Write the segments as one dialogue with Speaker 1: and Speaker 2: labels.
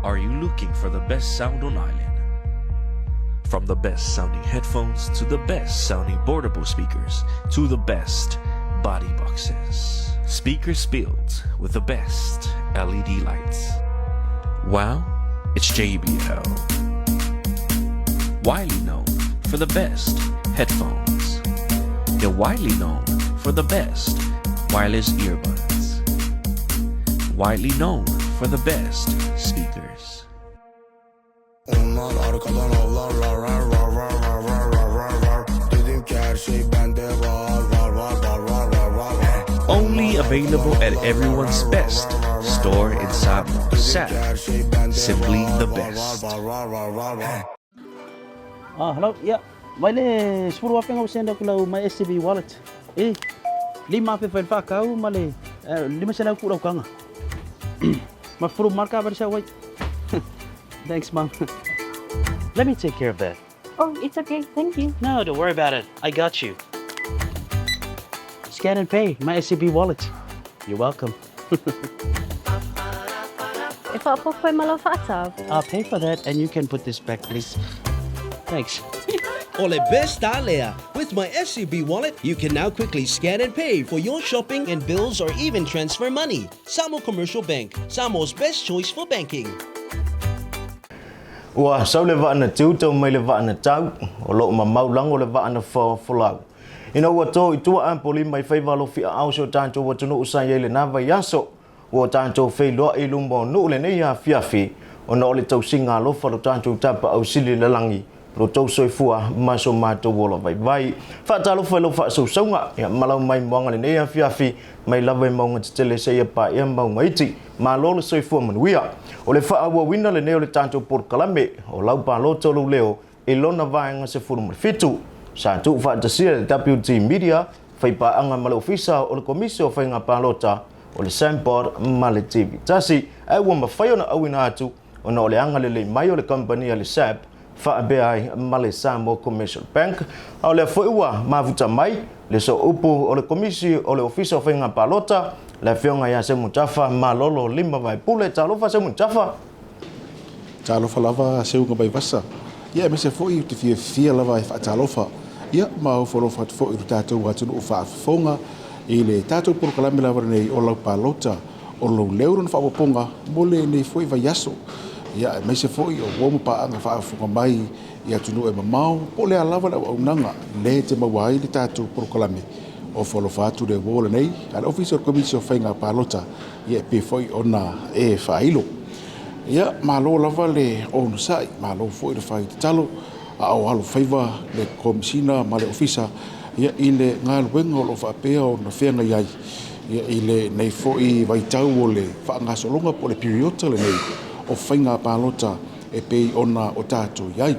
Speaker 1: Are you looking for the best sound on island? From the best sounding headphones to the best sounding portable speakers to the best body boxes. Speakers built with the best LED lights. Well, it's JBL. Widely known for the best headphones. They're widely known for the best wireless earbuds. Widely known for the best speakers.
Speaker 2: Onlar arkadan avlarlar rar rar rar rar rar rar rar rar. Dedim ki her şey bende var var var var var var var var.
Speaker 1: Only available at everyone's best store in Samoa. SAP. Simply the best.
Speaker 2: Var var var var var.
Speaker 3: Ah, hello. Yeah. Mai le 10,000 ua send aku lau my SCB wallet. E, 5,000 fai le faakau ma le 500 ku'u laukaga. Ma fulu marka ba sa wai. Thanks, Mom. Let me take care of that.
Speaker 4: Oh, it's okay. Thank you.
Speaker 3: No, don't worry about it. I got you. Scan and pay my SCB wallet. You're welcome.
Speaker 4: E faaopoopo ai ma lau faatau.
Speaker 3: I'll pay for that and you can put this back, please. Thanks.
Speaker 5: O le best alea. With my SCB wallet, you can now quickly scan and pay for your shopping and bills or even transfer money. Samoa Commercial Bank, Samoa's best choice for banking.
Speaker 6: Ua sau le vaa na tiu tau mai le vaa na tau, o loo mamau lago le vaa na folau. Ina ua to i tua Apolima i faiva alofiaao o si o tatou atunuu sa i ai i lena vaiaso, ua tatou feiloai i luma o nuu lenei afiafi, ona o le tausiga alofa a lo tatou Tapaau Sili i le lagi, lo tou soifua ma so matou ola vaivai. Faatalofa i lau faasausauga, ia malau mai moaga lenei afiafi, mai lava i mauga tetele seia paia mauga iti. Malo le soifua manuia. O le faaauauina lenei o le tatou polokalame o lau palota o lou leo i lona vaega 17. Sa tuufaatasia e le WT Media, faipaaga ma le Ofisa o le Komisi o Faiga Palota, o le Sandboard ma le TV Tasi, ae ua mafai ona auina atu ona o le agalelei mai o le kamupani a le SAB faapea ai ma le Samoa Commercial Bank. A o lea foi ua mafuta mai le sooupu o le Komisi o le Ofisa o Faiga Palota, le Afioga ia Semutafa Malolo Lima Vaepule. Talofa Semutafa!
Speaker 7: Talofa lava Seuga Vaivasa. Ia aemaise foi ou te fiafia lava e faatalofa ia ma ofoalofa atu foi i lo tatou atunuu faafofoga i le tatou polokalame lava lenei o lau palota o lou leo lona faaopoopoga mo lenei foi vaiaso. Ia aemaise foi o uo ma paaga faafofoga mai i atunuu e mamao po o le a lava le auaunaga le te maua ai le tatou polokalame. Ofoalofa atu le uo lenei a le Ofisa o le Komisi o Faiga Palota ia e pei foi ona e faailo. Ia, malo lava le onosai, malo foi le fai tatalo, a o alofaiva le Komesina ma le Ofisa ia, i le galuega o lo o faapea ona feagai ai ia, i lenei foi vaitau o le faagasologa po o le piriota lenei o faiga palota e pei ona o tatou i ai.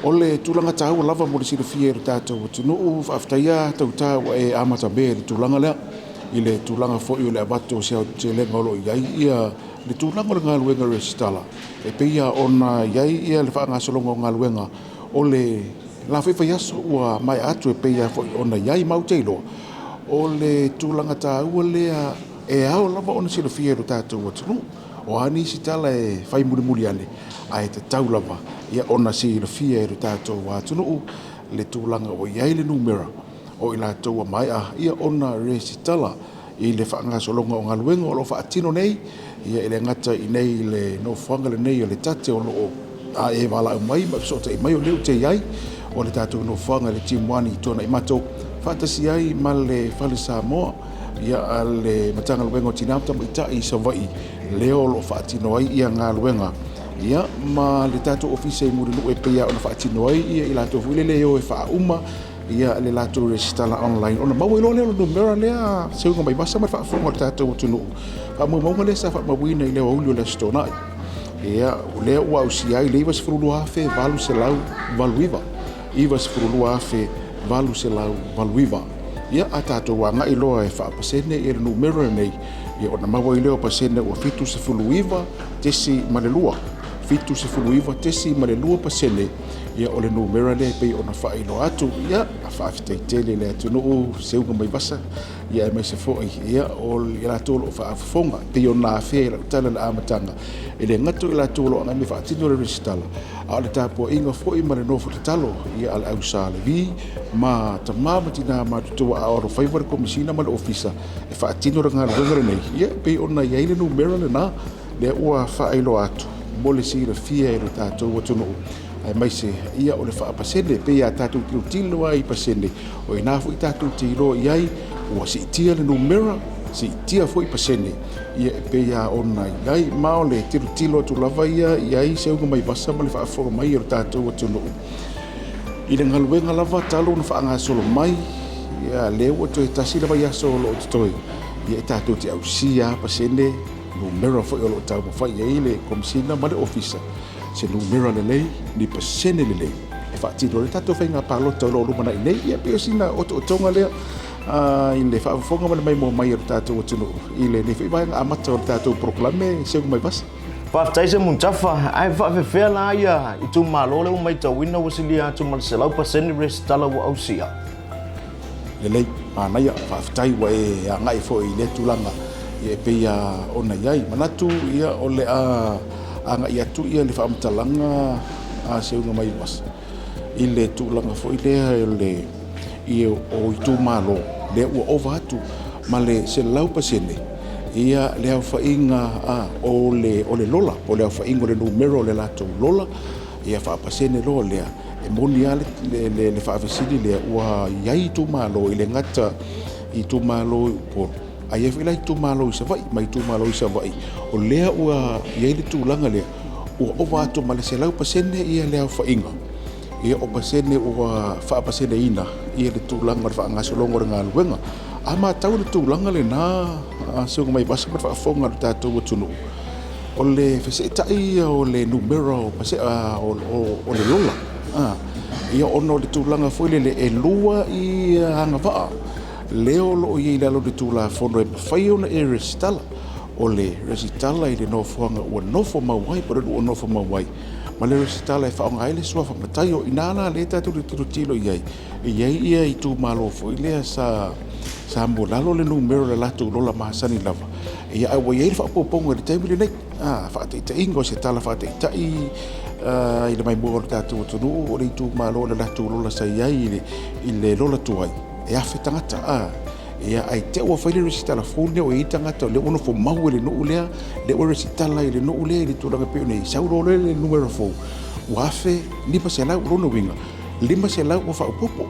Speaker 7: O le tulaga taua lava mo le silafia e lo tatou atunuu, faafetai lava Tauta ua e amatamea i le tulaga lea, i le tulaga foi o le avatu o se aotelega o lo o i ai ia le tulaga o le galuega resitala e pei lava ona i ai ia le faagasologa o galuega o le la foi vaiaso ua maea atu e pei lava foi ona i ai. Ma ou te iloa o le tulaga taua lea e ao lava ona silafia e lo tatou atunuu. O a nisi tala e fai mulimuli ane, ae tatau lava ia ona silafia e lo tatou atunuu le tulaga ua i ai le numera o i latou ua maea ia ona resitala i le faagasologa o galuega o lo o faatino nei, ia e le gata i nei i le nofoaga lenei o le tate o lo o e valaau mai ma fesootai mai o lea ou te i ai o le tatou nofoaga i le Timuani i Tuanaimato faatasi ai ma le Fale Samoa ia a le Matagaluega o Tina ma Tamaitai i Savaii lea o lo o faatino ai ia galuega ia ma le tatou ofisa i Mulinuu e pei lava ona faatino ai ia i latou foi lele e o e faauma ia le latou resitala online ona maua ai loa lea o le numera lea seuga mai vasa ma le faafofoga o le tatou atunuu. Faamaumauga lea sa faamauina i le aoauli o le Aso Toonai. Ia, o lea ua ausia ai le 92,889. 92,889. Ia, a tatou agai loa e faapasene ia le numera lenei, ia ona maua ai lea o pasene ua 79.2. 79.2 pasene. Ia, o le numera lea e pei ona faailoa atu. Ia, faafetai tele i le atunuu seuga mai vasa, ia aemaise foi ia o i latou o lo o faafofoga. E pei ona afea i lau tala i le amataga, e le gata o i latou o lo o agai mai e faatino le resitala, a o le tapuaiga foi ma le nofo tatalo ia a le au Sa Levi ma tama ma tina matutua a o alofaiva le Komesina ma le Ofisa e faatino le galuega lenei. Ia, e pei ona i ai le numera lena lea ua faailoa atu mo le silafia e lo tatou atunuu, aemaise ia o le faapasene, pei a tatou tilotilo lava i pasene, o i ina foi tatou te iloa i ai ua siitia le numera, siitia foi pasene, ia e pei lava ona i ai. Ma o le tilotilo atu lava ia i ai se uga mai vasa ma le faafofoga mai o le tatou atunuu i le galuega lava talu ona faagasolo mai, ia lea ua toe tasi le vaiaso o lo o totoe, ia e tatou te ausia lava pasene numera foi o lo o taumafai i ai le Komesina ma le Ofisa, se numera lelei, ni pasene lelei e faatino ai le tatou faiga palota o lo o lumanai nei. Ia pei o sina otootoga lea i le faafofoga ma le maimoa mai o le tatou atunuu i lenei foi vaega amata o le tatou polokalame Seuga Mai Vasa.
Speaker 6: Faafetai Semutafa, ae faafefea la ia itumalo lea ua maitauina ua silia atu ma le 100% resitala ua ausia?
Speaker 7: Lelei, manaia, faafetai ua e agai foi i lea tulaga ia e pei ona i ai. Manatu ia o le a agai atu ia le faamatalaga a Seuga Mai Vasa i le tulaga foi lea o le i o itumalo lea ua ova atu ma le 100% ia le aofaiga o le o le lola po o le aofaiga o le numera o le latou lola ia faapasene loa lea. E moni lava le, le, le faafesili lea, ua i ai itumalo i le gata i itumalo i Upolu, ae i ai foi la itumalo i Savaii ma itumalo i Savaii, o lea ua i ai le tulaga lea, ua ova atu ma le 100% ia le aofaiga ia o pasene ua faapaseneina ia le tulaga o le faagasologa o le galuega. A matau le tulaga lena, Seuga Mai Vasa ma le faafofoga a le tatou atunuu, O le feseetai ia o le numera o o le lola, ia ona o le tulaga foi lele e lua i agavaa lea o lo o i ai i lalo o le Tulafono e mafai ona e resitala. O le resitala i le nofoaga ua nofo mau ai po o le nuu ua nofo mau ai, ma le resitala e faaaoga ai le suafa matai. O i ina la lea tatou te tilotilo i ai, e i ai ia itumalo foi lea sa sa maualalo le numera o le latou lola masani lava, Ia, ae ua i ai le faaopoopoga i le taimi lenei, faataitaiga o se tala faataitai i le maimoa o le tatou atunuu, o le itumalo o le latou lola sa i ai i le lola tuai, e 1,000 tagata. Ia, ae te i ua fai le resitala fou lenei ua i ai tagata o lea ua nofo mau i le nuu lea, lea ua resitala i le nuu lea i le tulaga e pei ona i ai, sau loa lea le numera fou, ua 1,500, o lona uiga, 500 ua faaopoopo.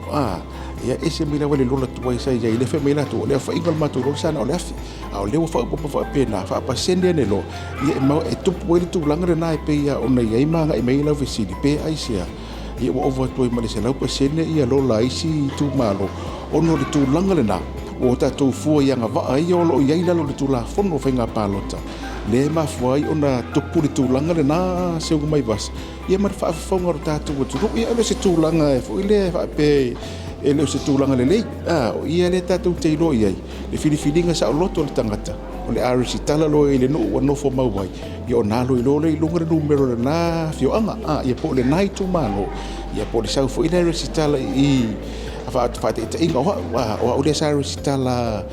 Speaker 7: Ia, ese mai lava le lola tuai sa i ai, lea fai mai latou, o le aofaiga o le matou lola sa na o le 1,000. A o lea ua faaopoopo faapena, faapasene ane loa, ia e mau, e tupu ai le tulaga lena e pei lava ona i ai ma agai mai ai lau fesili, pe aisea, ia ua ova atu ai ma le 100% ia lola a isi itumalo, ona o le tulaga lena, ua tatou fua i agavaa ia o lo o i ai i lalo o le Tulafono o Faiga Palota, lea e mafua ai ona tupu le tulaga lena Seuga Mai Vasa, ia ma le faafofoga o le tatou atunuu. Ia e le o se tulaga foi lea e faapea e le o se tulaga lelei, a o ia lea tatou te iloa i ai, le filifiliga saoloto o le tagata, o le a resitala loa i le nuu ua nofo mau ai, ia ona alu ai loa lea i luga le numera o lena afioaga, a, ia po o lena itumalo, ia po o le sau foi lea resitala i i faataitaiga o au, a, o au lea sa resitala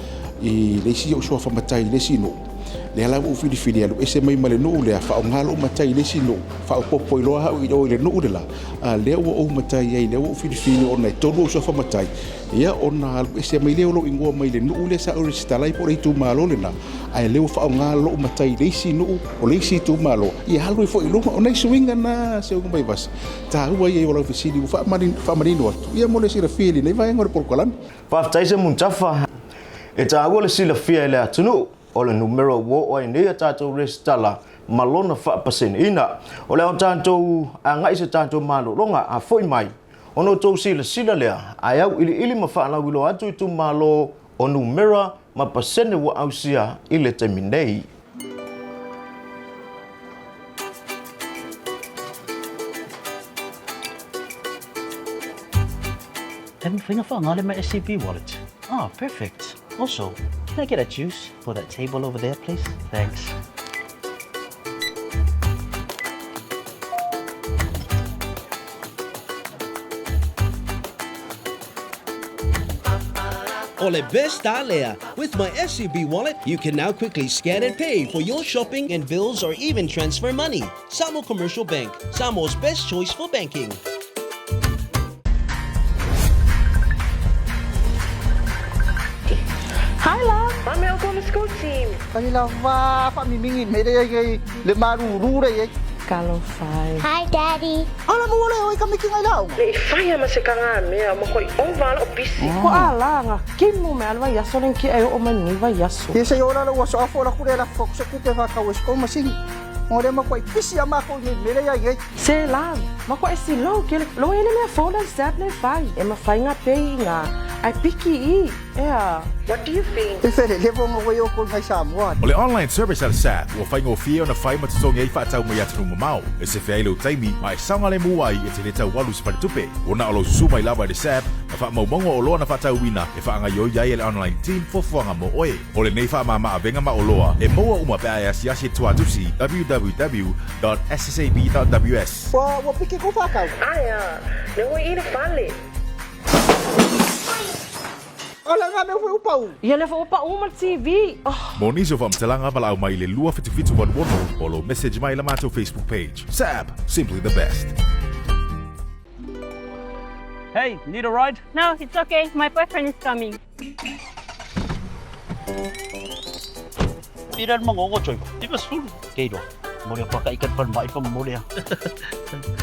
Speaker 7: i le isi ou suafa matai i le isi nuu, lea la ua ou filifili e alu ese mai ma le nuu lea, faaaoga lou matai i le isi nuu, faaopoopo ai loa au i o i le nuu le la, a, lea ua ou matai ai, lea ua ou filifili ona e tolu ou suafa matai, ia ona alu ese mai lea o lou igoa mai le nuu lea sa ou resitala ai po o le itumalo lena, ae lea ua faaaoga lou matai i le isi nuu o le isi itumalo, ia alu ai foi i luga. O nai suiga na Seuga Vaivasa, taua ia o lau fesili ua faamanino atu, ia mo le silafia i lenei vaega o le polokalame.
Speaker 6: Faafetai Semutafa. E taua le silafia e le atunuu, o le numera ua oo ai nei a tatou resitala ma lona faapaseneina. O le a o tatou agai i se tatou malologa a foi mai, ona outou silasila lea, ae auiliili ma faalauiloa atu itumalo o numera ma pasene ua ausia i le taimi nei.
Speaker 3: E mafai ona faaaoga le my SCB wallet? Ah, perfect. Also, can I get a juice for that table over there, please? Thanks.
Speaker 5: O le best alea. With my SCB wallet, you can now quickly scan and pay for your shopping and bills or even transfer money. Samoa Commercial Bank, Samoa's best choice for banking.
Speaker 8: Hi love. Mame o kona school team.
Speaker 9: Kai la va fa mi mingi me le ai le maruru le ai.
Speaker 8: Talofa e.
Speaker 10: Hi daddy.
Speaker 9: Ala mo le oi ka miki ngai lau.
Speaker 8: Le i whai ama se kanga mea ma koi o wala o bisi. Ko a la nga kimu me alwa yaso len ki ai o mani wa yaso.
Speaker 9: Ye se ora la ua so afo la kure la fo se kupe fa ka wesko masini. Mo le ma koi pisi a ma ko ni me le ai.
Speaker 8: Se la ma ko e si lo ke lo ele mea fo le sap le fai. E ma fai nga pe i nga ai piki i ea. What do you think?
Speaker 9: E fere le vonga o ko ngai Samoa.
Speaker 7: O le online service a le SAP ua faigofie ona fai ma totogi ai faatau mai atunuu mamao e sefe ai lou taimi ma e saogalemu ai e te le tau alu i se faletupe. Ua na o lou susu mai lava i le SAP ma faamaumauga o oloa na faatauina e faagaoioi ai e le online team fuafuaga mo oe. O lenei faamama-avega ma oloa e maua uma pe a e asiasi i le tuatusi www.ssab.ws.
Speaker 9: Ua ua piki ko whakau.
Speaker 8: Aia, le hoi i le fale.
Speaker 9: Ola nga mea foi upau.
Speaker 8: Ia le foi upau ma le TV. Oh.
Speaker 7: Mo nisi o faamatalaga valaau mai i le 27786 o lou message mai i la matou Facebook page. SAB, simply the best.
Speaker 3: Hey, need a ride?
Speaker 4: No, it's okay. My boyfriend is coming.
Speaker 3: Pira le mangongo choi. Iva sulu. Keiro. Mole pa ka ikan pan mai pa mole.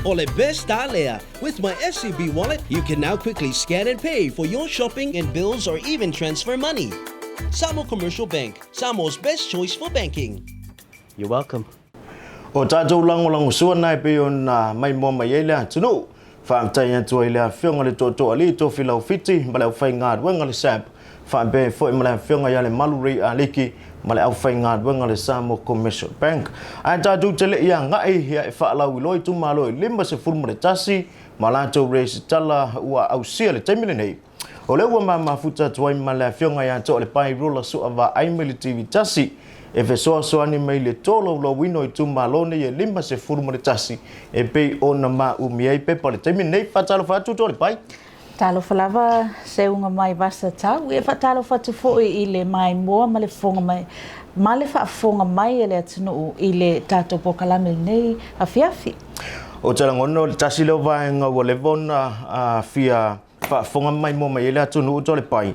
Speaker 5: O le best alea. With my SCB wallet, you can now quickly scan and pay for your shopping and bills or even transfer money. Samoa Commercial Bank, Samoa's best choice for banking.
Speaker 3: You're welcome.
Speaker 6: O tatou lagolagosua na e pei ona maimoa mai ai le atunuu. Faafetai atu ai le Afioga i le Tootooalii Tofilau Fiti ma le aufaigaluega a le SAP, faapea ai foi ma le Afioga ia Lemalu Ray Aliki ma le aufaigaluega a le Samoa Commercial Bank. Ae tatou te le i agai ia e faalauiloa itumalo e 51 ma latou resitala ua ausia i le taimi lenei. O lea ua mamafuta atu ai ma le Afioga ia Toalepai Rula Suavaai mai le TV tasi e fesoasoani mai i le tolaulauina o itumalo nei e 51 e pei ona maumi ai pepa o le taimi lenei. Faatalofa atu Toalepai.
Speaker 11: Talofa lava seuga mai vasa tau. E faatalofa atu foi i le maimoa ma le fofoga mai ma le faafofoga mai a le atunuu i le tatou polokalame lenei afiafi.
Speaker 6: Ou te lagona o le tasi lea o vaega ua leva ona fia faafofoga ma maimoa mai ai le atunuu Toalepai.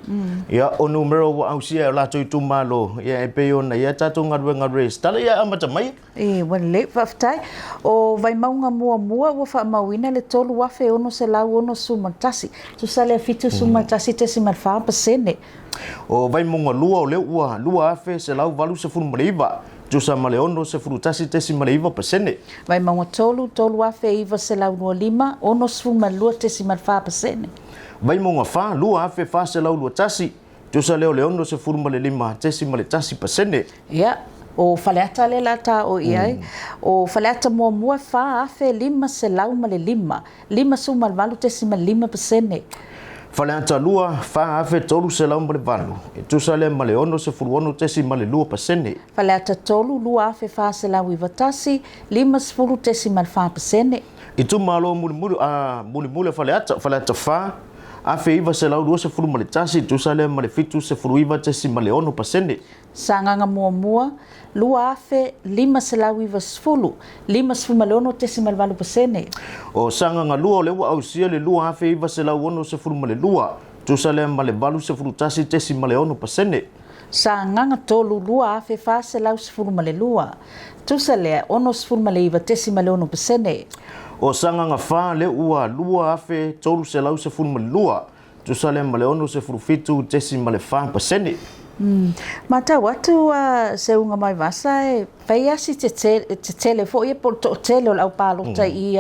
Speaker 6: Ia, o numera ua ausia e o latou itumalo, ia e pei ona i ai a tatou galuega resitala, ia e amata mai.
Speaker 11: E, ua lelei, faafetai. O Vaimauga muamua ua faamauina le 3,661, tusa lea 71.4 pasene.
Speaker 6: O Vaimauga lua o lea ua 2,189, tusa ma le 61.9 pasene.
Speaker 11: Vaimauga 3, 3,925, 62.4 pasene.
Speaker 6: Vaimauga 4, 2,421, tusa lea o le 65.1 pasene.
Speaker 11: Ia, o Faleata lea la ta o i ai. O Faleata muamua 4,505, 58.5 pasene.
Speaker 6: Faleata 2, 4,308, e tusa lea ma le 66.2 pasene.
Speaker 11: Faleata 3, 2,491, 50.4 pasene.
Speaker 6: Itumalo mulimuli, a, mulimuli o Faleata, Faleata 4, 1921, tusa lea ma le 79.6 pasene.
Speaker 11: Sagaga muamua, 2590, 56.8 pasene.
Speaker 6: O Sagaga lua o lea ua ausia le 2962, tusa lea ma le 81.6 pasene.
Speaker 11: Sagaga tolu, 2412, tusa lea 69.6 pasene.
Speaker 6: O Sagaga fa lea ua 2312, tusa lea ma le 67.4 pasene.
Speaker 11: Matau atu a seuga mai vasa e fai asi tetele foi e po o le toatele o le au palota i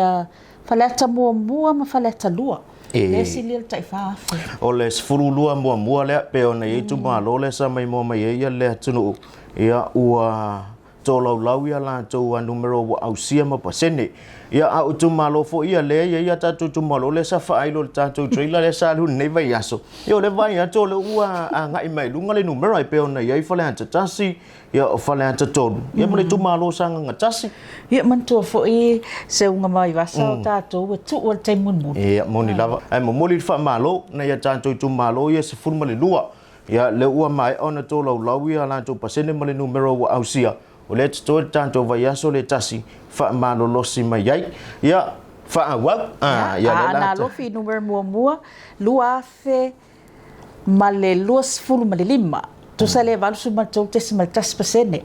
Speaker 11: Faleata muamua ma Faleata lua. Lea silia le tai 4,000.
Speaker 6: O le 12 muamua lea pei ona i ai itumalo lea sa maimoa mai ai le atunuu, ia ua tolaulau ia latou numera ua ausia ma pasene. Ia a o itumalo foi ia lea e i ai a tatou itumalo lea sa faailo i le tatou trailer lea sa alu i lenei vaiaso, ia o lea vaai atu o lea ua agai mai luga le numera e pei ona i ai Faleata 1, ia o Faleata 3, ia ma le itumalo o Sagaga 1.
Speaker 11: Ia manatua foi seuga mai vasa o tatou e tuu i le taimi mulimuli.
Speaker 6: Ia moni lava. Ae momoli le faamalo nai a tatou itumalo ia 12. Ia, lea ua maea ona tolaulau ia latou pasene ma le numera ua ausia, o lea e totoe le tatou vaiaso le tasi faamalolosi mai ai. Ia, faaauau.
Speaker 11: Ia, ia, a Aana Alofi numera muamua, 2025, tusa lea 83.1%.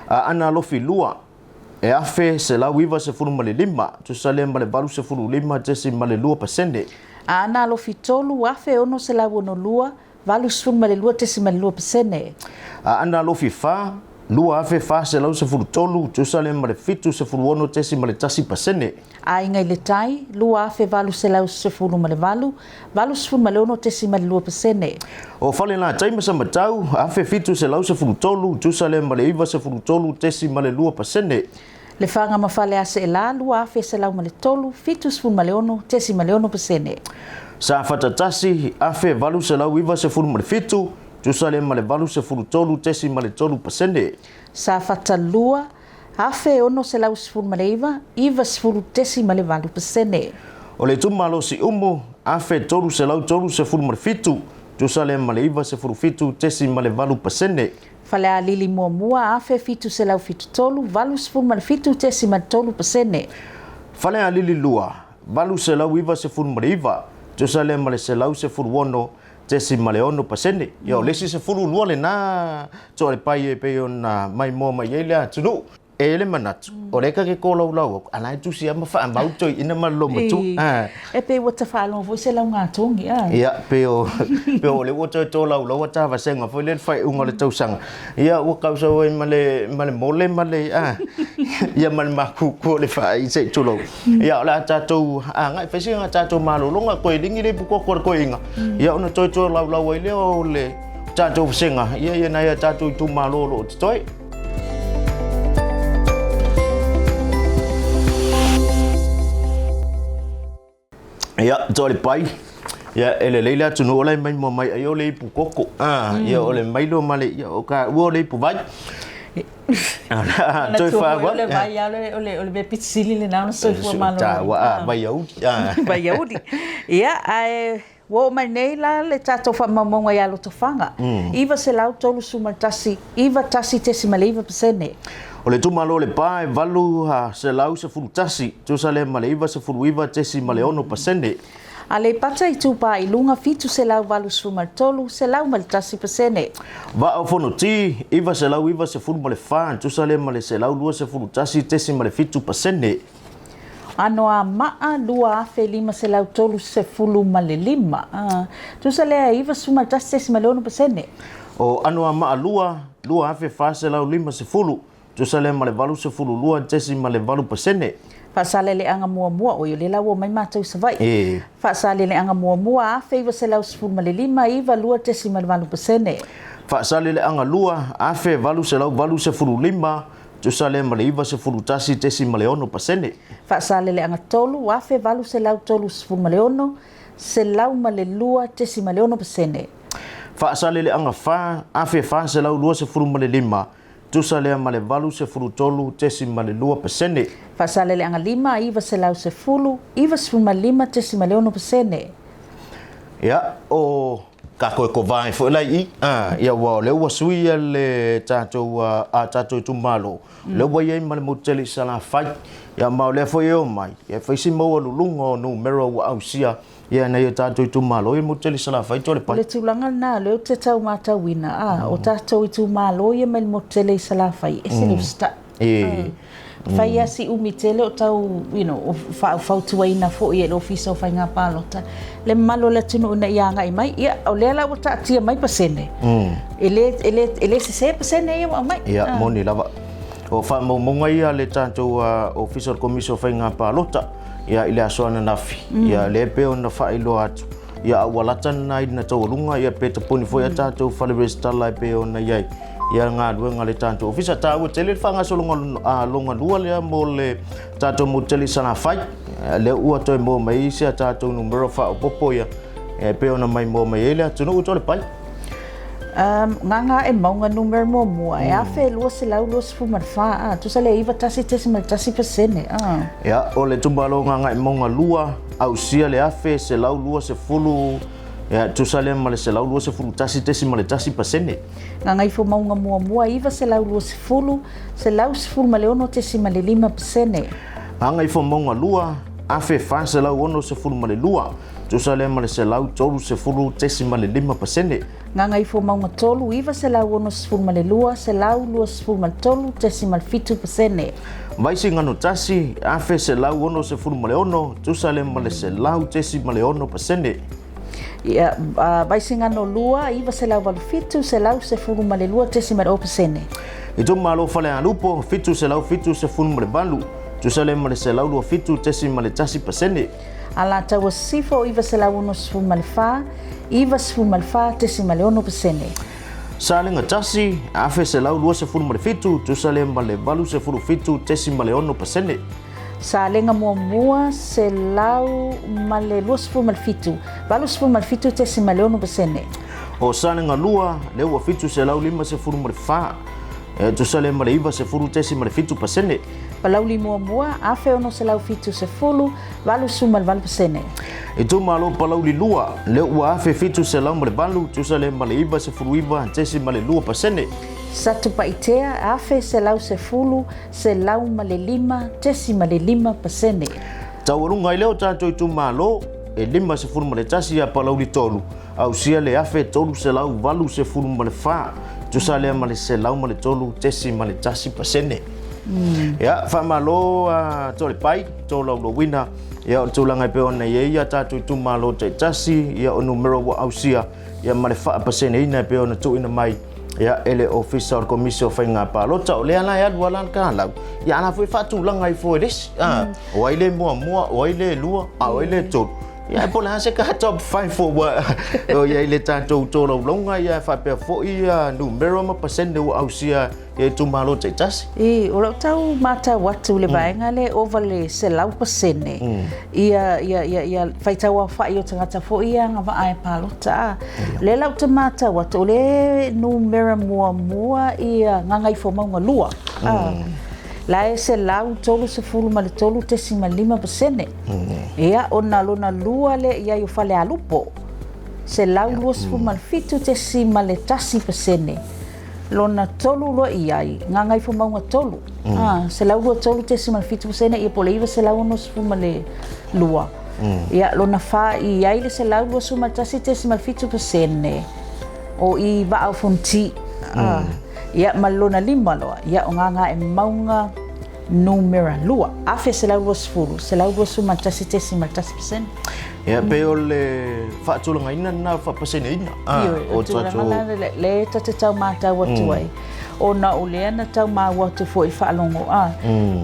Speaker 6: A Aana Alofi 2, e 1195, tusa lea ma le 85.2%.
Speaker 11: A Aana Alofi 3, 1662, 82.2%.
Speaker 6: Aana Alofi 4, 2413, tusa lea ma le 76.1%.
Speaker 11: Aiga i le Tai, 2818, 86.2%.
Speaker 6: O Falelatai ma Samatau, 1713, tusa lea ma le 93.2%.
Speaker 11: Lefaga ma Faleaseela, 2103, 76.6%.
Speaker 6: Safata 1, 1897, tusa lea ma le 83.3%.
Speaker 11: Safata 2, 1619, 90.8%.
Speaker 6: O le itumalo Siumu, 1337, tusa lea ma le 97.8%.
Speaker 11: Falealili Muamua, 1773, 87.3%.
Speaker 6: Falealili 2, 899, tusa lea ma le 116.6%. Ia, o le isi 12 lena toalepai e pei ona maimoa mai ai le atunuu. E i ai le manatu, o lea ka ke kolaulau aku, a la e tusi lava ma faamau toeaina ma le lomatua.
Speaker 11: E pei ua tafaalogo foi se laugatogi, a?
Speaker 6: Ia, pei o, pei o lea ua toe tolaulau a ta vasega foi lea i le faaiuga o le tausaga. Ia, ua kausau ai ma le, ma le mole ma le, a, ia ma le makuku o le faai se i tulou. Ia, o le a tatou agai, fai sina tatou malologa, koe ligi le ipu koko a le toeaina. Ia, ona toe tolaulau ai lea o le tatou vasega, ia, ia nai a tatou itumalo o lo o totoe. Ia, toa le pai. Ia, e lelei le atunuu o la e maimoa mai ai o le ipu koko. Ah, ia, o le mailo ma le, ia, o ka ua o le ipu vai.
Speaker 11: Toe whāua. O le vai a o le, o le mea pito sili lena ona soifua maloloina.
Speaker 6: Tāua, ah, vaiauli.
Speaker 11: Ah. Vaiauli. Ia, ae Ua oo mai nei la le tatou faamaumauga ia Lotofaga, 931, 91.9%.
Speaker 6: O le itumalo o Lepa e 811, tusa lea ma le 99.6%.
Speaker 11: Aleipata Itupa i Luga, 783, 101%.
Speaker 6: Vaa o Fonoti, 994, tusa lea ma le 121.7%.
Speaker 11: Anoamaa 2535, a, tusa lea e 91.6%.
Speaker 6: O Anoamaa 2, 2450, tusa lea ma le 82.8%.
Speaker 11: Faasaleleaga muamua, oi o lea la ua omai matou i Savaii. Faasaleleaga muamua, 1915, 92.8%.
Speaker 6: Faasaleleaga 2, 1885, Tusa lea ma le 91.6%.
Speaker 11: Faasaleleaga 3,836, 102.6%.
Speaker 6: Faasaleleaga 4,425, tusa lea ma le 83.2%.
Speaker 11: Faasaleleaga 5, 910, 95.6%.
Speaker 6: Ia, o Ka koe ko vae foi la i i, ia ua o lea ua sui ia le tatou a tatou itumalo, lea ua i ai ma le motu tele i Salafai, ia ma o lea foi e omai, ia e fai si maualuluga o numera ua ausia ia nai o tatou itumalo ia motu tele i Salafai Toalepai.
Speaker 11: O le tulaga lena o lea ou te tau matauina, a, o tatou itumalo ia mai le motu tele i Salafai, e ese le usitai. Fai lava si umi tele o tau you know, o faufautuaina foi e le Ofisa o Faiga Palota le mamalu o le atunuu ina ia agai mai. Ia, o lea la ua taatia mai pasene, e le, e le, e le sese pasene ia ua aumai.
Speaker 6: Ia, moni lava. O faamaumauga ia a le tatou Ofisa o le Komisi o Faiga Palota ia, i le aso ananafi, ia, lea e pei ona faailoa atu, ia, a ua lata lena i le taualuga, ia, pe tapuni foi a tatou fale resitala e pei ona i ai ia galuega a le tatou ofisa. Taua tele le faagasologa longa lua lea mo le tatou motu tele i Salafai. Lea ua toe maua mai isi a tatou numera faaopoopo ia e pei ona maimoa mai ai le atunuu Toalepai.
Speaker 11: Gagaemauga numera muamua e 1224, a, tusa lea 91.1%. A.
Speaker 6: Ia, o le itumalo Gagaemauga 2, ausia le 1120. Ia, e tusa lea ma le 121.1%.
Speaker 11: Gagaifomauga muamua, 920, 116.5%.
Speaker 6: Gagaifomauga lua, 1,462, tusa lea ma le 130.5%.
Speaker 11: Gagaifomauga tolu, 962, 123.7%.
Speaker 6: Vaisigano tasi, 1,166, tusa lea ma le 100.6%.
Speaker 11: Ia, Vaisigano lua, 987, 112.0%.
Speaker 6: Itumalo Falealupo, 778, tusa lea ma le 127.1%.
Speaker 11: Alataua Sisifo, 964, 94.6%.
Speaker 6: Salega tasi, 1,127, tusa lea ma le 87.6%.
Speaker 11: Salega muamua, 127, 87.6%.
Speaker 6: O Salega lua, lea ua 754, e tusa lea ma le 90.7%.
Speaker 11: Palauli muamua, 1,670, 88%.
Speaker 6: Itumalo Palauli lua, lea ua 1,708, tusa lea ma le 99.2%.
Speaker 11: Satupaitea, 1,110, 105.5%.
Speaker 6: Taualuga ai lea o tatou itumalo, e 51 ia Palauli tolu, ausia le 1,384, tusa lea ma le 103.1%. Ia, faamalo a Toalepai, tolaulauina, ia o le tulaga e pei ona i ai ia tatou itumalo taitasi, ia o numera ua ausia, ia ma le faapaseneina e pei ona tuuina mai ia e le Ofisa o le Komisi o Faiga Palota. O lea la e alu ala le kalau, ia ala foi faatulaga ifo e le isi. O ai le muamua, o ai le lua, a o ai le tolu. Ia po o le a se ka top 5 ua o i ai le tatou tolaulauga, ia faapea foi ia numera ma pasene ua ausia ia itumalo taitasi.
Speaker 11: I, o lau tau matau atu i le vaega lea e ova le 100% ia, ia, ia, ia faitau aofai o tagata foi ia agavaa e palota. A. Lea la ou te matau atu, o le numera muamua ia Gagaifomauga lua. A. La e 133.5%. Ia, ona lona lua lea i ai o Falealupo, 127.1%. Lona tolu loa i ai, Gagaifomauga tolu, 123.7%, ia po o le 962. Ia, lona fa i ai le 121.7% o i Vaa o Fonoti. Ia, ma le lona lima loa, ia, o Gagaemauga numera lua, 1,120, 121.1%.
Speaker 6: Ia, pei o le faatulagaina lena o le faapaseneina.
Speaker 11: Ioe, o tulaga la lea ta te tau matau atu ai, ona o lea na tau maua atu foi i le faalogo,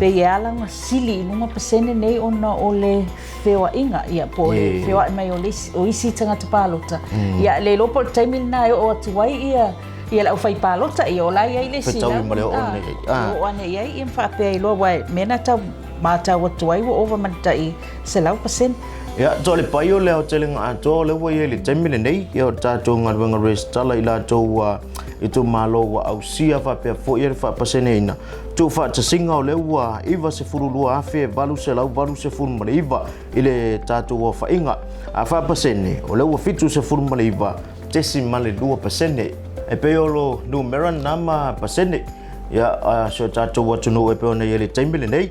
Speaker 11: pei e ala ona sili i luga pasene nei ona o le feoaiga, ia, po o le feoai mai o isi tagata palota. Ia, le iloa po o le taimi lena e oo atu ai ia ia le aufaipalota, ia o la e i ai le isi
Speaker 6: Fetaui ma le oo nei ai.
Speaker 11: Oo ane i ai, ia ma faapea ai loa, aua e mea na tau matau atu ai ua ova ma le tai 100%.
Speaker 6: Ia, toa le pai o le aotelega atoa o lea ua i ai i le taimi lenei, ia o le tatou galuega resitala i latou ua itumalo ua ausia faapea foi le faapaseneina. Tuufaatasiga o lea ua 92,889 i le tatou aofaiga. A faapasene, o lea ua 79.2%. E pei o lo numera lena ma pasene, ia, a si o tatou atunuu e pei ona i ai i le taimi lenei.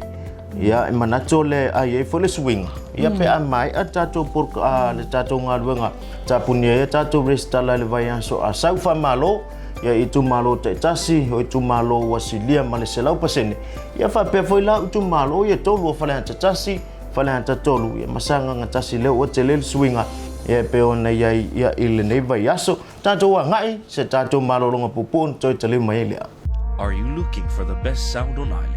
Speaker 6: Ia, e manatu o le a i ai foi le suiga, ia pe a maea tatou le tatou galuega tapunia ai a tatou resitala i le vaiaso a sau faamalo, ia i itumalo taitasi, o itumalo ua silia ma le 100%, ia faapea foi la itumalo ia tolu o Faleata 1, Faleata 3, ia ma Sagaga 1, lea ua tele le suiga, ia e pei ona i ai ia i lenei vaiaso. Tatou agai se tatou malologa puupuu ona toe taliu mai ai lea.
Speaker 1: Are you looking for the best sound on island?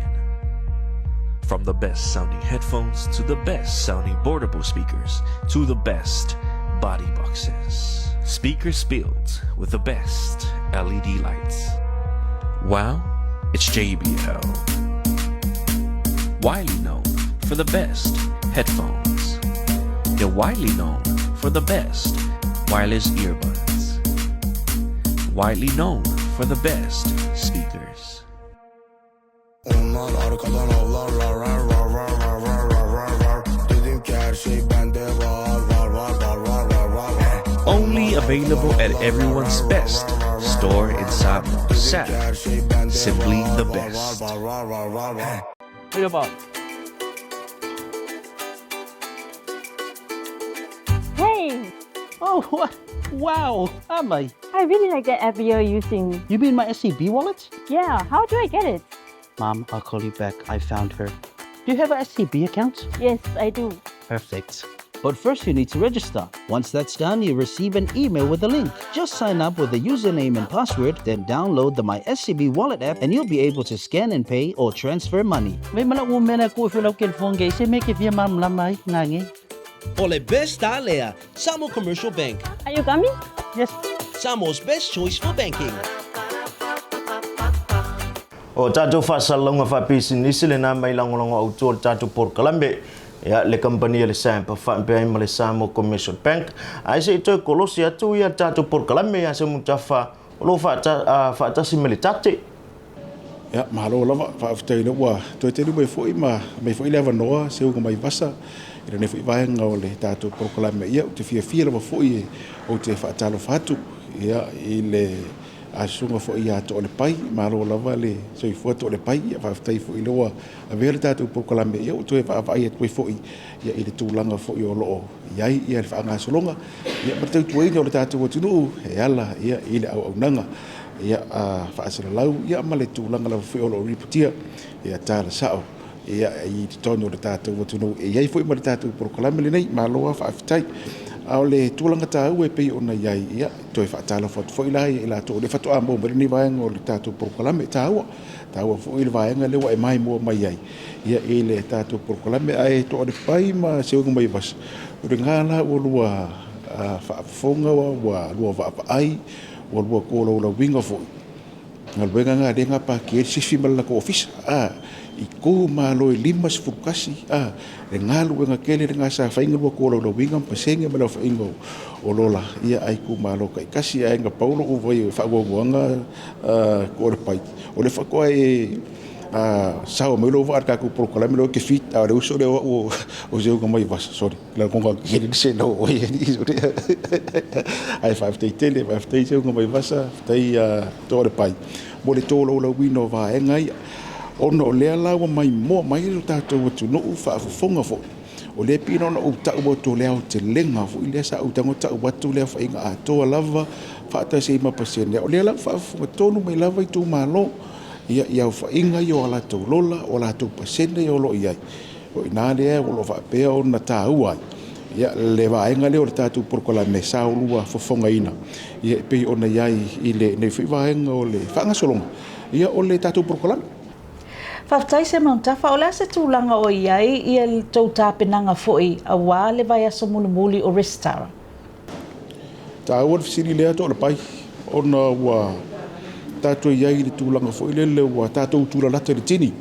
Speaker 1: From the best sounding headphones to the best sounding portable speakers to the best body boxes. Speakers built with the best LED lights. Well, it's JBL. Widely known for the best headphones. They're widely known for the best wireless earbuds. Widely known for the best speakers.
Speaker 2: Onlar arkadan avlarlar rar rar rar rar rar rar rar rar. Dedim ki her şey bende var var var var var var var var.
Speaker 1: Only Available at everyone's best store in Samoa. SAP, simply the best.
Speaker 4: Hey,
Speaker 3: Oh, what? Wow, Amai.
Speaker 4: I really like that app you're using.
Speaker 3: You mean my SCB wallet?
Speaker 4: Yeah, how do I get it?
Speaker 3: Mom, I'll call you back. I found her. Do you have a SCB account?
Speaker 4: Yes, I do.
Speaker 3: Perfect. But first, you need to register. Once that's done, you receive an email with a link. Just sign up with a username and password, then download the My SCB Wallet app, and you'll be able to scan and pay or transfer money.
Speaker 5: O le best alea, Samoa Commercial Bank.
Speaker 4: Are you coming?
Speaker 3: Yes.
Speaker 5: Samoa's best choice for banking.
Speaker 6: O tatou faasalalauga faapisinisi lenā mai lagolago autū o le tatou polokalame ia le kamupani a le SAMP faapea ai ma le Samoa Commercial Bank ae se i toe kolosi atu ia le tatou polokalame ia Semutafa o loo faatasi ma le tate.
Speaker 7: Ia, malo lava, faafetai lea ua toe tali mai foi ma aumai foi le avanoa seuga mai vasa i lenei foi vaega o le tatou polokalame. Ia, ou te fiafia lava foi ou te faatalofa atu ia i le susuga foi ia Toalepai, malo lava le soifua Toalepai. Ia, faafetai foi lea ua avea le tatou polokalame, ia ua toe vaavaai atu ai foi ia i le tulaga foi o lo o i ai ia le faagasologa ia ma le tautuaina o le tatou atunuu e ala ia i le auaunaga ia faasalalau ia ma le tulaga lava foi o lo o ripotia ia tala sao ia i totonu o le tatou atunuu e i ai foi ma le tatou polokalame lenei. Malo lava faafetai. A o le tulaga taua e pei ona i ai, ia toe faatalofa atu foi la ia i latou o lea faatoa maua mai lenei vaega o le tatou polokalame taua, taua foi le vaega lea ua e maimoa mai ai ia i le tatou polokalame. Ae Toalepai ma Seuga mai Vasa, o lena la ua lua faafofoga, ua lua vaavaai, ua lua tolaulauina foi galuega na lea na pakia ai le sifi ma le latou ofisa a i itumalo e 51 a le galuega tele lena sa fai na lua tolaulauina ma pasene ma le aofaiga o lola ia a itumalo taitasi. Ae na pau lou vai o faamuamuaga Toalepai, o le faatoa e sao mai lou vaa i le tatou polokalame lea e te fit, a o le uso lea o au o Seuga mai Vasa. Sorry, lagoga kele se no oi ae faafetai tele, faafetai Seuga mai Vasa, faafetai Toalepai mo le tolaulauina o vaega ia, ona o lea la ua maimoa mai lo tatou atunuu faafofoga foi. O lea pei ona ou tau atu o le aotelega foi lea sa ou tago tau atu le aofaiga atoa lava faatasi ai ma pasene. O lea la ua faafofoga tonu mai lava itumalo ia i aofaiga ia o a latou lola, o a latou pasene ia o lo o i ai. O i ina lea o lo o faapea ona taua ai ia le vaega lea o le tatou polokalame sa olua fofogaina ia e pei ona i ai i lenei foi vaega o le faagasologa ia o le tatou polokalame.
Speaker 11: Faafetai Simon Tafa, o le a se tulaga o i ai ia le tou tapenaga foi aua le vaiaso mulimuli o resitala?
Speaker 7: Taua le fesili lea Toalepai, ona ua tatou i ai i le tulaga foi lele ua tatou tulalata i le tini.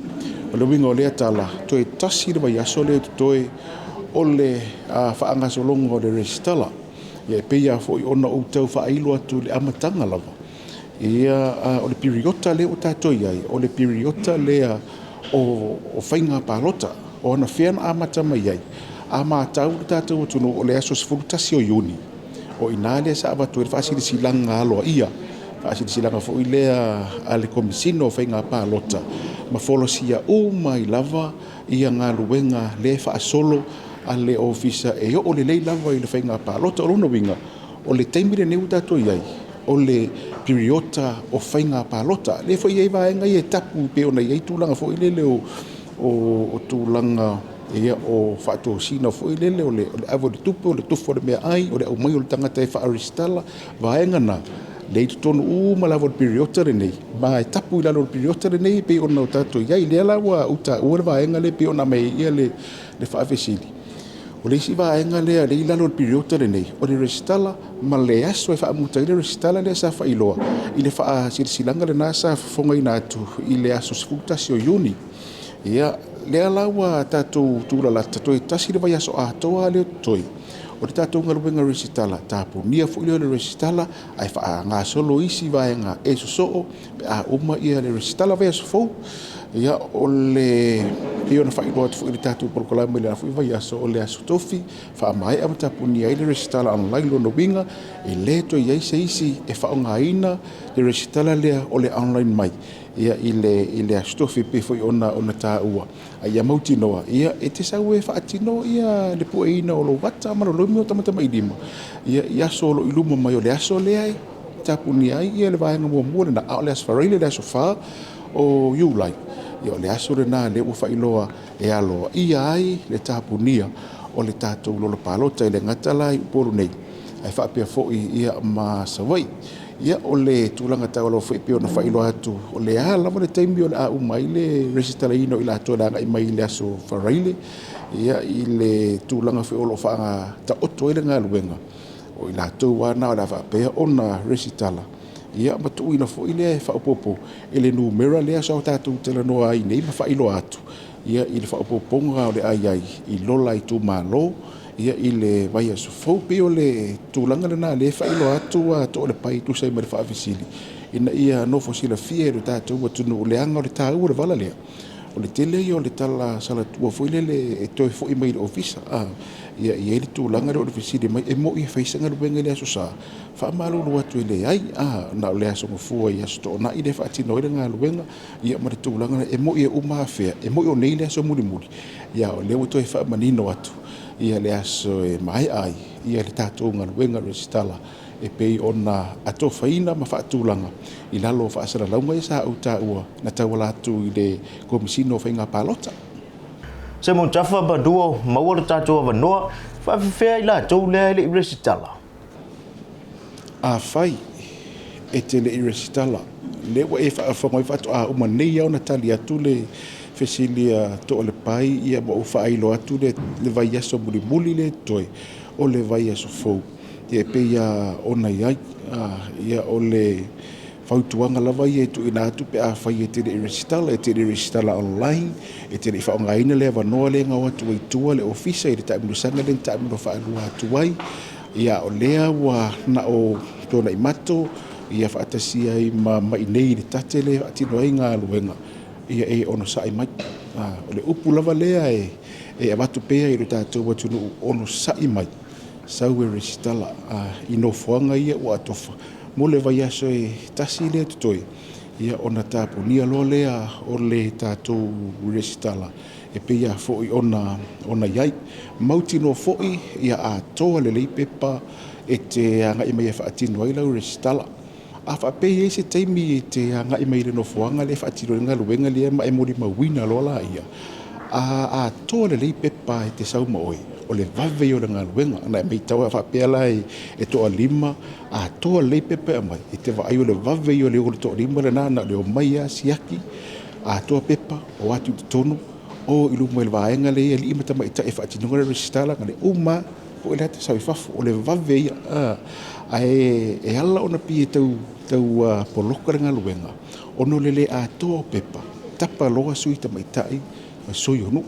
Speaker 7: O le uiga o lea tala, toe tasi le vaiaso lea totoe o le faagasologa o le resitala. Ia e pei lava foi ona ou tau faailo atu i le amataga lava. Ia, o le piriota lea ua tatou i ai, o le piriota lea o faiga palota, o anafea na amata mai ai. A matau le tatou atunuu o le aso 11 o Iuni, o i ina lea sa avatu ai le faasilasilaga aloaia, faasilasilaga foi lea a le Komesina o Faiga Palota, ma folasia uma ai lava ia galuega lea e faasolo a le ofisa e oo lelei lava i le faiga palota. O lona uiga, o le taimi lenei ua tatou i ai, o le piriota o faiga palota. Lea foi e i ai vaega ia e tapu pei ona i ai tulaga foi lele o tulaga ia o faatosina foi lele o le ave o le tupe, o le tufa o le meaai, o le aumai o le tagata e faaresitala, vaega na lea i totonu uma lava o le piriota lenei, ma e tapu i lalo o le piriota lenei pei ona o tatou i ai. Lea la ua ou taua le vaega lea pei ona aumai ai ia le faafesili. O le isi vaega lea lea i lalo o le piriota lenei, o le resitala ma le aso e faamuta ai le resitala lea sa faailoa i le faasilasilaga lena sa fofogaina atu i le aso 11 o Iuni. Ia, lea la ua tatou tulalata, toe tasi le vaiaso atoa lea totoe o le tatou galuega resitala, tapunia foi lea o le resitala ae faagasolo isi vaega e sosoo pe a uma ia le resitala vaiaso fou. Ia, o le pei ona faailoa atu foi i le tatou polokalame i lena foi vaiaso, o le Aso Tofi, faamaea ma tapunia ai le resitala online. Lona uiga, e le toe i ai se isi e faaaogaina le resitala lea o le online mai ia i le i le Aso Tofi, e pei foi ona ona taua. A ia mautinoa, ia, e te sau e faatino ia le pueina o lou ata ma lou lomi o tamatamailima ia i aso o lo o i luma mai. O le aso lea e tapunia ai ia le vaega muamua lena, a o le Aso Faraile, le aso 4 o Iulai, ia o le aso lena lea ua faailoa e aloaia ai le tapunia o le tatou lola palota, e le gata la i Upolu nei, ae faapea foi ia ma Savaii. Ia, o le tulaga taualoa foi e pei ona faailoa atu, o le a lava le taimi o le a uma ai le resitalaina o i latou o le a agai mai i le Aso Faraile, ia, i le tulaga foi o lo o faataoto ai le galuega, o i latou lava na o le a faapea ona resitala, ia ma tuuina foi lea e faaopoopo i le numera lea sa o tatou talanoa ai nei ma faailoa atu, ia, i le faaopoopoga o le a i ai i lola itumalo, ia, i le vaiaso fou. Pei o le tulaga lena lea e faailoa atu a Toalepai e tusa ai ma le faafesili, ina ia nofo silafia e lo tatou atunuu leaga o le taua o le vala lea. O le tele ia o le tala salatua foi lele e toe foi mai i le ofisa, a ia i ai le tulaga lea o le fesili mai, e moni e fai se galuega i le Aso Sa? Faamalulu atu e leai, a na o le Aso Gafua i Aso Toonai lea e faatino ai le galuega, ia ma le tulaga lea e moni e uma afea, e moni o nei le aso mulimuli, ia o lea ua toe faamanino atu ia le aso e maea ai ia le tatou galuega resitala e pei ona atofaina ma faatulaga i lalo o faasalalauga ia sa ou taua na tauala atu i le Komesina o Faiga Palota.
Speaker 6: Simon Tafa Maduo, maua lo tatou avanoa, faafefea i latou lea e le i resitala?
Speaker 7: Afai e te le i resitala, lea ua e faafofoga mai faatoa uma nei lava ona tali atu le fesili a Toalepai, ia ma ou faailoa atu le vaiaso mulimuli lea e totoe o le vaiaso fou, ia e pei lava ona i ai. Ia o le fautuaga lava ia e tuuina atu pe afai e te le i resitala, e te le i resitala online, e te le i faaaogaina le avanoa lea na o atu ai i tua le ofisa i le taamilosaga lea na taamilo faalua atu ai. Ia o lea ua na o Tuanaimato ia faatasi ai ma Mainei i le tate lea e faatino ai galuega, ia e onosai mai. O le upu lava lea e avatu pea i lo tatou atunuu, onosai mai, sau e resitala i nofoaga ia ua atofa mo le vaiaso e tasi lea totoe, ia ona tapunia loa lea o le tatou resitala e pei lava foi ona ona i ai. Mautinoa foi ia atoa lelei pepa e te agai mai e faatino ai lau resitala. A faapea e i ai se taimi e te agai mai i le nofoaga lea e faatino ai le galuega lea ma e molimauina loa laia, a atoa lelei pepa e te sau ma oe, o le vave ia o le galuega. Na e matau a faapea la e toalima, atoa lelei pepa e aumai, e te vaai o le vave ia o le o le toalima lena, na o le omai lava siaki, atoa pepa, o atu i totonu, o i luma i le vaega lea e i alii ma tamaitai e faatinoina le resitala, na o le uma lava, foi le ata sau i fafo, o le vave ia. Ae e ala ona pei e tau tau poloka le galuega, ona o le le atoa o pepa, tapa loa sui tamaitai ma sui o nuu.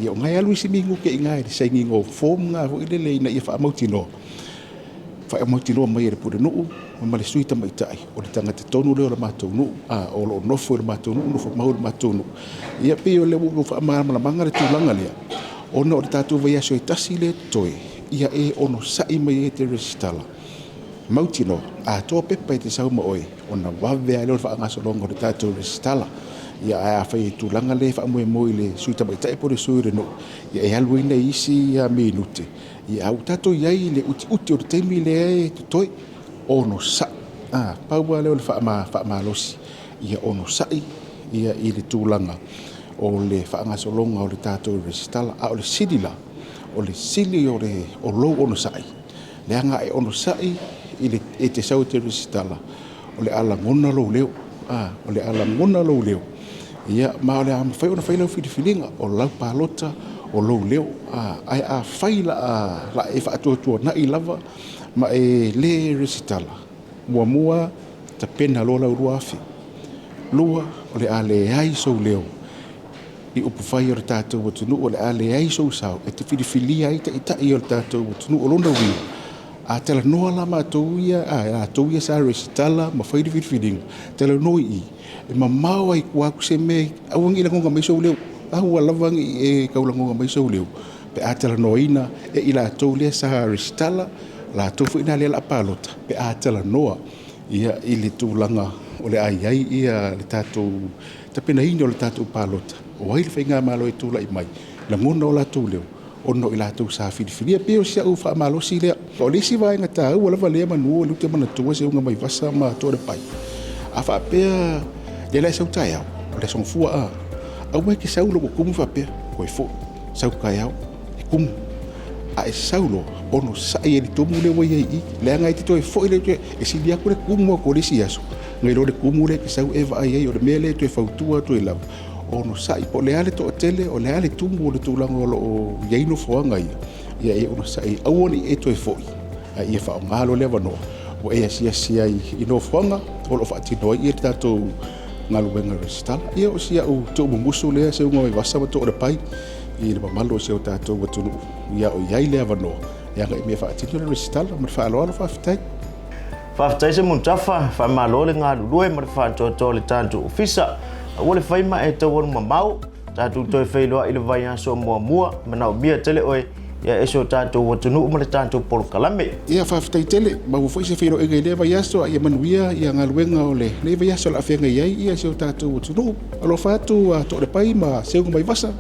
Speaker 7: Ia o na e alu isi minute i ina i le sainiga o form na foi lele ina ia faamautinoa, faamautinoa mai e le pulenuu ma le sui tamaitai o le tagata tonu lea o le matou nuu, o lo o nofo i le matou nuu, nofo mau i le matou nuu. Ia pei o lea ua ou faamalamalamaga le tulaga lea, ona o le tatou vaiaso e tasi lea e totoe, ia e onosai mai e te resitala. Mautinoa, atoa pepa e te sau ma oe, ona vave lava lea o le faagasologa o le tatou resitala. Ia ae afai e tulaga lea e faamoemoe i le sui tamaitai po o le sui o le nuu, ia e alu ai nai isi minute, ia a ua tatou i ai i le utiuti o le taimi lea e totoe, onosai. Pau lava lea o le faamalosi, ia onosai ia i le tulaga o le faagasologa o le tatou resitala. A o le sili la, o le sili o le o lou onosai, leaga e onosai i le e te sau e te resitala, o le a lagona lou leo, o le a lagona lou leo, ia ma o le a mafai ona fai lau filifiliga, o lau palota, o lou leo. Ae afai la a e faatuatuanai lava ma e le resitala, muamua tapena loa lau 2000. Lua, o le a leai sou leo i upufai o le tatou atunuu, o le a leai sou sao e te filifilia ai taitai o le tatou atunuu. O lona uiga, A talanoa la matou ia, a latou ia sa resitala ma fai le filifiliga, talanoa i i, e mamao lava i tua atu se mea, aua ne i lagoga mai sou leo, aua lava ne i e tau lagoga mai sou leo, pe a talanoaina e i latou lea sa resitala, latou foi na lea o le a palota, pe a talanoa ia i le tulaga o le a i ai ia le tatou tapenaina o le tatou palota, o ai le faigamalo e tulai mai, lagona o latou leo, ona o i latou sa filifilia. E pei o si au faamalosi lea. O le isi vaega taua lava lea manu o lea ou te manatua Seuga Vaivasa ma Toalepai, a faapea lea la e sau taeao, o le aso Gafua a, aua e te sau loa ua tumu faapea, toe foi, sau taeao, e tumu. A e sau loa, onosai i le tumu lea ua i ai i i, leaga e te toe foi lea, e sili atu le tumu atu o le isi aso, nai lo le tumu lea e te sau e vaai ai. O le mea lea e toe fautua atu ai lava, onosai, po o le a le toatele, o le a le tumu o le tulaga o lo o i ai nofoaga ia, ia e onosai, aua ne i e toe foi, a ia faaaoga loa le avanoa ua e asiasi ai i nofoaga o lo o faatino ai le tatou galuega resitala. Ia o si au tuumumusu lea, Seuga Vaivasa ma Toalepai, i le mamalu o si o tatou atunuu, ia o i ai le avanoa e agai mea faatino le resitala. Ma le faaaloalo, faafetai.
Speaker 6: Faafetai Semutafa, faamalo le galulue ma le faatoatoa o le tatou ofisa. Aua le fai ma e taualumamao, tatou toe feiloai i le vaiaso muamua, manaomia tele oe ia e si o tatou atunuu ma le tatou polokalame.
Speaker 7: Ia faafetai tele, maua foi se feiloaiga i lea vaiaso, a ia manuia ia galuega o lenei vaiaso o le a feagai ai ia si o tatou atunuu. Alofa atu Toalepai ma Seuga Vaivasa.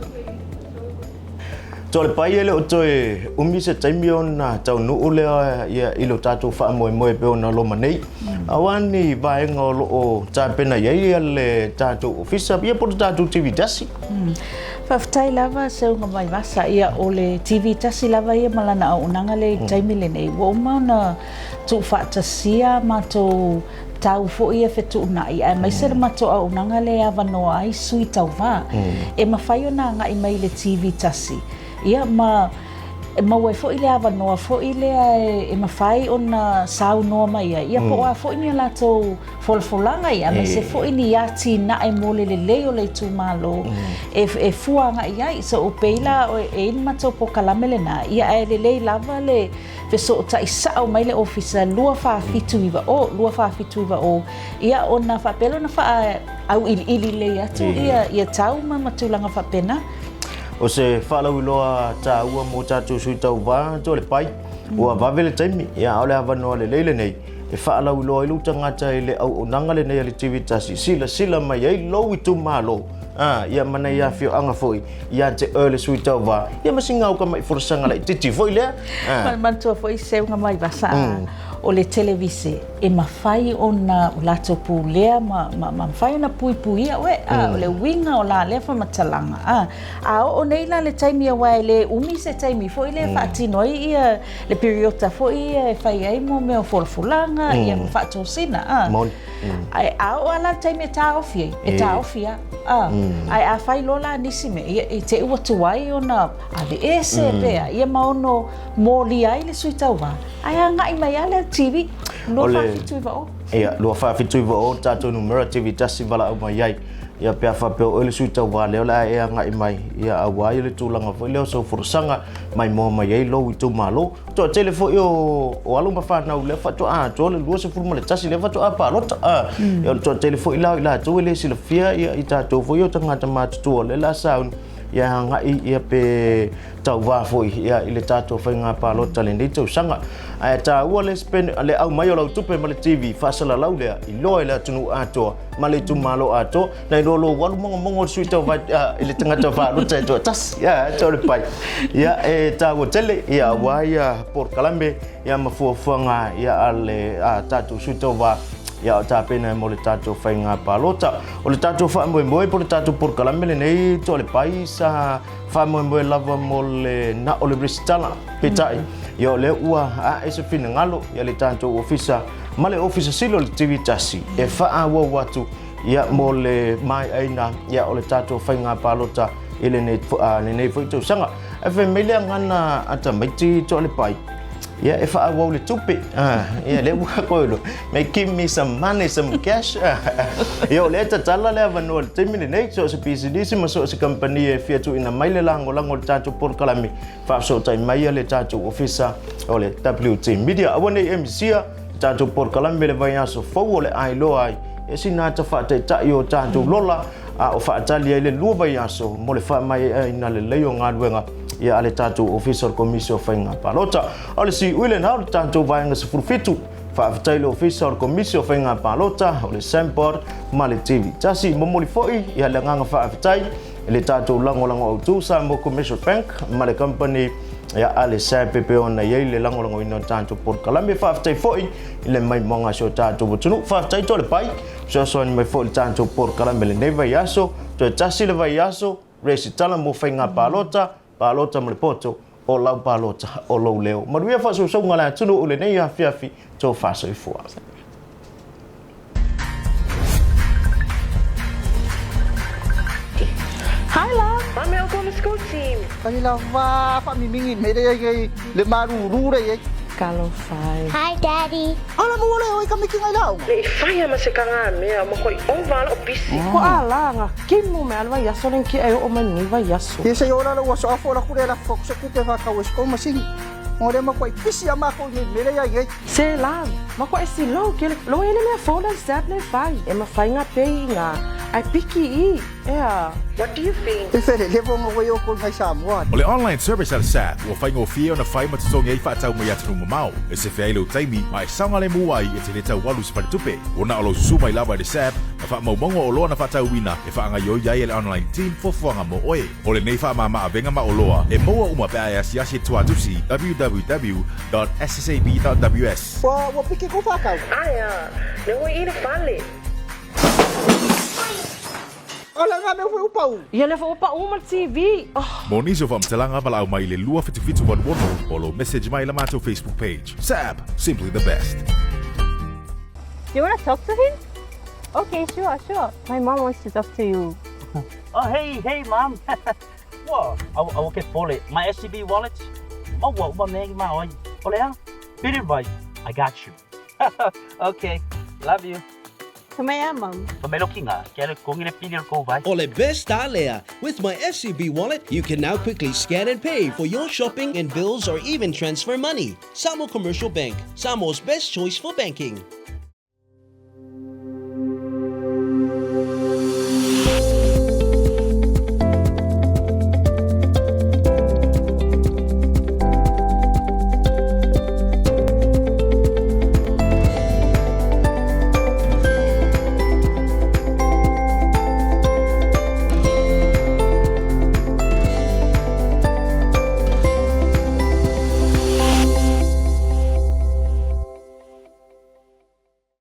Speaker 6: Toalepai e le o toe umi se taimi ona taunuu lea ia i lo tatou faamoemoe pe ona loma nei. Aua ni vaega o lo o tapena i ai le tatou ofisa ia po o le tatou TV tasi.
Speaker 11: Faafetai lava Seuga Vaivasa, ia o le TV tasi lava ia ma lana auaunaga lea i le taimi lenei. Ua uma ona tuufaatasia matou tau foi ia fetuunai aemaise le matou auaunaga lea e avanoa ai sui tauva e mafai ona agai mai i le TV tasi ia ma e maua ai foi le avanoa foi lea e mafai ona saunoa mai ai ia po o a foi ni a latou folafolaga ia aemaise foi ni atinae mo le lelei o le itumalo e fua agai i ai. So e pei la e i ai le matou polokalame lena ia ae lelei lava le fesootai sao mai le ofisa 2479 o 2479 o, ia ona faapea lea ona faaauiliili lelei atu ia ia tau ma tulaga faapena.
Speaker 6: O se faalauiloa taua mo tatou sui tauva Toalepai, ua vave le taimi, ia a o le avanoa lelei lenei e faalauiloa ai lou tagata i le auaunaga lenei a le TV tasi, silasila mai ai lou itumalo, a, ia ma nai afioaga foi ia te oe le sui tauva, ia ma sina uka mai folasaga laitiiti foi lea.
Speaker 11: A. Manatua foi Seuga Vaivasa, o le televise e mafai ona o latou pulea ma, ma, ma mafai ona puipuia oe, a, o le uiga o la lea faamatalaga, a, a oo nei la le taimi aua e le umi se taimi foi lea e faatino ai ia le piriota foi ia e fai ai mo mea o folafolaga, ia ma faatosina, a.
Speaker 6: Moni.
Speaker 11: Ae a oo lava la le taimi e taofi ai, e taofi lava. A, ae a fai loa la nisi mea, ia, i te i ua tuai ona aveese pe a, ia ma ono molia ai le sui tauva, ae agai mai lava le TV, 2479 o.
Speaker 6: Ia, 2479 o, tatou numera TV tasi valaau mai ai. Ia, pe a faapea o oe le sui tauva lea o le a e agai mai, ia, aua ia le tulaga foi lea o sau folasaga maimoa mai ai lou itumalo. Toatele foi o alo ma fanau lea faatoa atoa le 21 lea faatoa palota. Ia, o le toatele foi la o i latou e le silafia ia i tatou foi o tagata matutua lea la sauni ia agai ia pe tauva foi ia i le tatou faiga palota lenei tausaga. Ae taua le spend, le aumai o lau tupe ma le TV faasalalau lea iloa i le atunuu atoa ma le itumalo atoa nai lo lou alu mogomogo o le sui tauva i le tagata palota e toatasi. Ia, e le pai. Ia, e taua tele ia aua ia polokalame ia ma fuafuaga ia a le a tatou sui tauva ia o tapena mo le tatou faiga palota. O le tatou faamoemoe po o le tatou polokalame lenei Toalepai sa faamoemoe lava mo le na o le resitala. Peitai, ia o lea ua ae se finagalo ia le tatou ofisa ma le ofisa sili o le TV tasi e faaauau atu ia mo le maeaina ia o le tatou faiga palota i lenei, lenei foi tausaga. Ae fai mai le agana a tamaiti Toalepai, Ia e faaauau le tupe. Ia lea ua koe lo. May give me some money, some cash. Ia o lea e tatala le avanoa i le taimi lenei, so o se pisinisi ma so o se kamupani e fia tuuina mai le lagolago i le tatou polokalame, faafesootai mai le tatou ofisa o le WT Media. Aua ne i e misia le tatou polokalame le vaiaso fou o le a iloa ai e sina ata faataitai o tatou lola a o faatali ai le 2 vaiaso mo le faamaeaina lelei o galuega ia a le tatou Ofisa o le Komisi o Faiga Palota. O le siui lena o le tatou Vaega 17. Faafetai i le Ofisa o le Komisi o Faiga Palota, o le SAMPOD ma le TV Tasi. Momoli foi ia le agaga faafetai i le tatou lagolago autu Samoa Commercial Bank ma le company ia a le SAB e pei ona i ai le lagolagoina o le tatou polokalame. Faafetai foi i le maimoaga a si o tatou atunuu. Faafetai Toalepai, fesoasoani mai foi i le tatou polokalame i lenei vaiaso. Toe tasi le vaiaso, resitala mo faiga palota, palota ma le poto, o lau palota, o lou leo. Manuia faasousouga a le atunuu i lenei afiafi, tofa soifua.
Speaker 8: Hi love. Mame o kona school team.
Speaker 9: Kai la va fa mi mingi me le ai le maruru le ai.
Speaker 8: Talofa e.
Speaker 10: Hi Daddy.
Speaker 9: Ala mo le oi ka miki ngai lau.
Speaker 8: Le i whaia ma se kanga mea ma koi o vala o bisi. Ko a la nga kimu me alwa yaso len ki ai o mani vai yaso.
Speaker 9: Ye se ora lo so afo la kure la fo se kupe fa ka wes ko masini. Mo le ma koi pisi a ma ko ni me le ai.
Speaker 8: Se la, ma ko e si lo ke lo ele mea fola sap le fai. E ma fai nga pei nga ai piki i. Ea. What do you think?
Speaker 9: E fere le vonga wei o ko ngai Samoa.
Speaker 7: O le online service a le SAB ua faigofie ona fai ma totogi ai faatau mai atunuu mamao. E sefe ai lou taimi ma e saogalemu ai e te le tau alu i se faletupe. Ua na o lou susu mai lava i le SAB ma faamaumauga o oloa na faatauina e faagaioi ai e le online team fuafuaga mo oe. O lenei faamama-avega ma oloa e maua uma pe a e asiasi i le tuatusi www.ssab.ws.
Speaker 9: Ua ua piki ko whakau.
Speaker 8: Aia, le hoi i le fale.
Speaker 9: Ala nga mea foi upau.
Speaker 8: Ia le foi upau ma le TV. Oh.
Speaker 7: Mo nisi o faamatalaga valaau mai i le 27786 o lou message mai i la matou Facebook page. SAB, simply the best.
Speaker 4: Do you want to talk to him? Okay, sure, sure. My mom wants to talk to you.
Speaker 3: Oh, hey, hey, mom. Whoa, I will get wallet. My SCB wallet. Oh, what, what, man, my, oh, I got you. Okay, love you.
Speaker 5: O le best alea. With my SCB wallet, you can now quickly scan and pay for your shopping and bills or even transfer money. Samoa Commercial Bank, Samoa's best choice for banking.